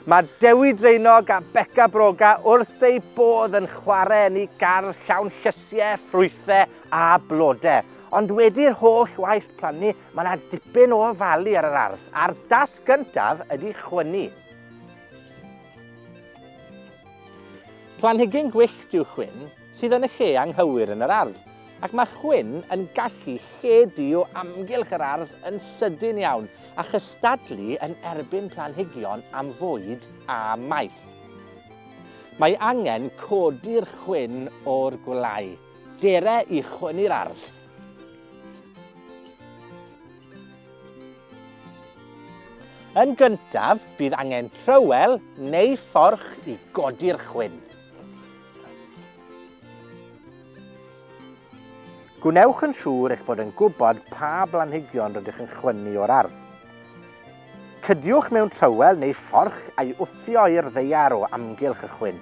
Mae Dewi Draenog a Beca Broga wrth eu bodd yn chwarae yn eu gardd llawn llysiau, ffrwythau a blodau. Ond wedi'r holl waith plannu, mae yna dipyn o ofalu ar yr ardd, a'r dasg gyntaf ydy chwynnu. Planhigyn gwyllt yw chwyn sydd yn y lle anghywir yn yr ardd, ac mae chwyn yn gallu lledu o amgylch yr ardd yn sydyn iawn a chystadlu yn erbyn planhigion am fwyd a maeth. Mae angen codi'r chwyn o'r gwlâu. Dere i chwynnu'r ardd. Yn gyntaf, bydd angen trywel neu fforch i godi'r chwyn. Gwnewch yn siŵr eich bod yn gwybod pa blanhigion rydych yn chwynnu o'r ardd. Cydiwch mewn trywel neu fforch a'i wthio i'r ddaear o amgylch y chwyn.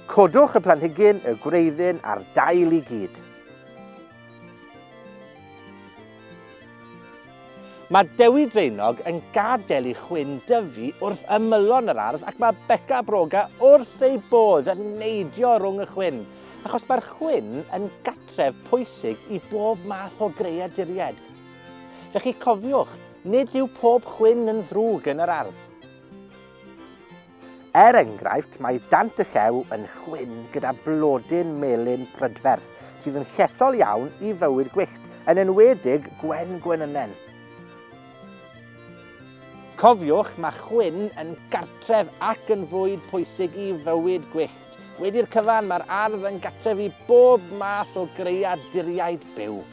Codwch y planhigyn, y gwreiddyn a'r dail i gyd. Mae Dewi Draenog yn gadael i chwyn dyfu wrth ymylon yr ardd ac mae Beca Broga wrth ei bodd yn neidio rhwng y chwyn, achos mae'r chwyn yn gatref pwysig i bob math o greaduriaid. Felly cofiwch, nid yw pob chwyn yn ddrwg yn yr ardd. Er enghraifft, mae dant y llew yn chwyn gyda blodyn melyn prydferth sydd yn llesol iawn i fywyd gwyllt, yn enwedig gwen gwenynen. Cofiwch, mae chwyn yn gartref ac yn fwyd pwysig i fywyd gwyllt. Wedi'r cyfan, mae'r ardd yn gartref i bob math o greaduriaid byw.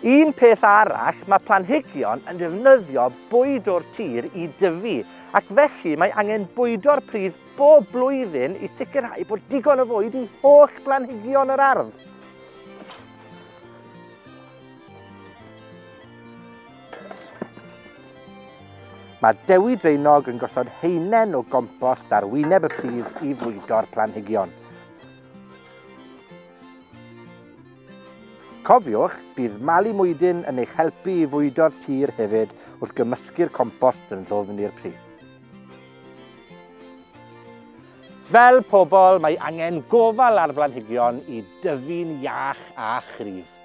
Un peth arall, mae planhigion yn defnyddio bwyd o'r tir i dyfu, ac felly mae angen bwydo'r pridd bob blwyddyn i sicrhau bod digon o fwyd i holl blanhigion yr ardd. Mae Dewi Draenog yn gosod haenen o gompost ar wyneb y pridd i fwydo'r planhigion. Cofiwch, bydd malu mwydyn yn eich helpu i fwydo'r tir hefyd wrth gymysgu'r compost yn ddwfn i'r pridd. Fel pobl, mae angen gofal ar blanhigion i dyfu'n iach a chryf.